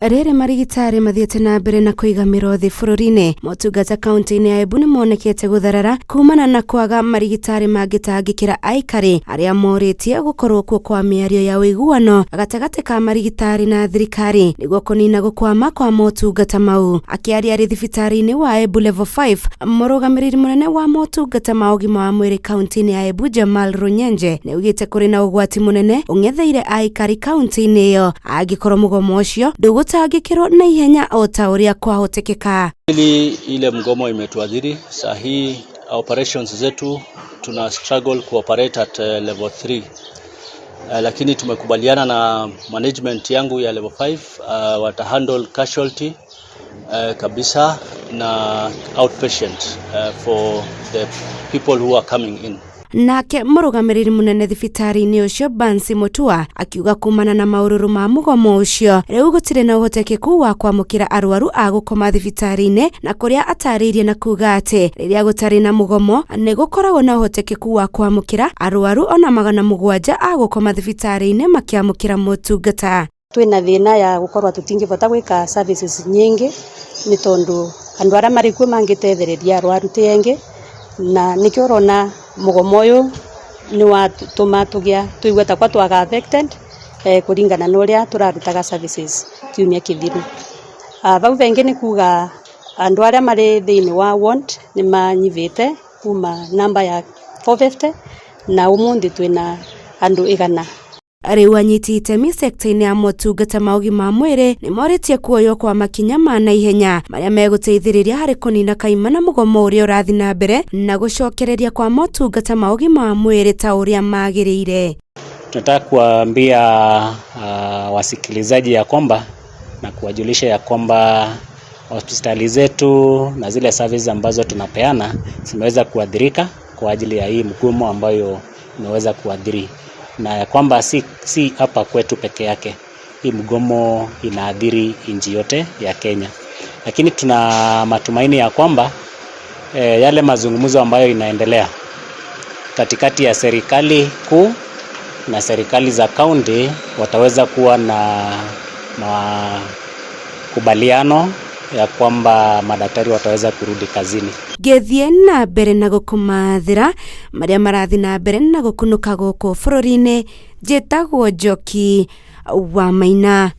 Rĩrĩ marigitari mathiĩte na mbere na kũiga mĩro thĩ bũrũri-inĩ, motungata kaunti-inĩ ya Embu nĩmonekete gũtharara kumana na kwaga marigitari mangĩtangĩkĩra aikari arĩa morĩtie gũkorwo kuo kwa mĩario ya ũiguano gatagatĩ ka marigitari na thirikari nĩguo kũnina gũkwama kwa motungata mau. Akĩaria arĩ thibitarĩ-inĩ wa Embu Level 5, mũrũgamĩrĩri mũnene wa motungata ma ũgima wa mwĩrĩ kaunti-inĩ ya Embu Jamal Runyenje nĩaugĩte kũrĩ na ũgwati mũnene ũng'etheire aikari kaunti-inĩ ĩyo angĩkorwo mũgomo ũcio ndũgũtangĩkĩrwo na ihenya o ta ũrĩa kwahotekeka. Ili ile mgomo imetuadhiri saa hii, operations zetu tuna struggle kuoperate at level 3. Lakini tumekubaliana na management yangu ya level 5, wata handle casualty kabisa na outpatient for the people who are coming in. Nake mũrũgamĩrĩri mũnene thibitarĩ-inĩ ũcio Bansi Mutua akiuga kumana na maũrũrũ ma mũgomo ũcio rĩu gũtirĩ na ũhotekeku wa kwamũkĩra arwaru a gũkoma thibitarĩ-inĩ, na kũrĩa atarĩirie na kuga atĩ rĩrĩa gũtarĩ na mũgomo nĩ gũkoragwo na ũhotekeku wa kwamũkĩra arwaru ona 700 a gũkoma thibitarĩ-inĩ makĩamũkĩra motungata. Twina thina ya gukorwo tutingivota gwika services nyingi ni tondu andu aria mari kuo mangitethereria arwaru ti engi, na nikio urona mugomo uyu ni watuma tugia tuigue ta kwa twaga affected kuringana na uria turarutaga services kiumia kithiru. Vau vengi ni kuga andu aria mari thiini wa ward ni manyivite kuma namba ya 450 na umuthi twina andu 100. Rĩu anyiti itemi sekta-inĩ ya motungata ma ũgima wa mwĩrĩ nĩ morĩtie kuoywo kwa makinya ma naihenya marĩa megũteithĩrĩria harĩ kũnina kaimana mũgomo ũrĩa ũrathiĩ na mbere na gũcokereria kwa motungata ma ũgima wa mwĩrĩ ta ũrĩa magĩrĩire. Tunataka kuwaambia wasikilizaji ya kwamba na kuwajulisha ya kwamba hospitali zetu na zile services ambazo tunapeana zimeweza kuathirika kwa ajili ya hii mgomo ambayo imeweza kuathiri, na ya kwamba si hapa kwetu peke yake, hii mgomo inaathiri nchi yote ya Kenya. Lakini tuna matumaini ya kwamba yale mazungumzo ambayo inaendelea katikati ya serikali kuu na serikali za kaunti wataweza kuwa na makubaliano ya kwamba madaktari wataweza kurudi kazini. Ngĩthiĩ na mbere na gũkũmathĩra marĩa marathiĩ na mbere na gũkunũka gũkũ bũrũri-inĩ, njĩtagwo Njoki wa Maina.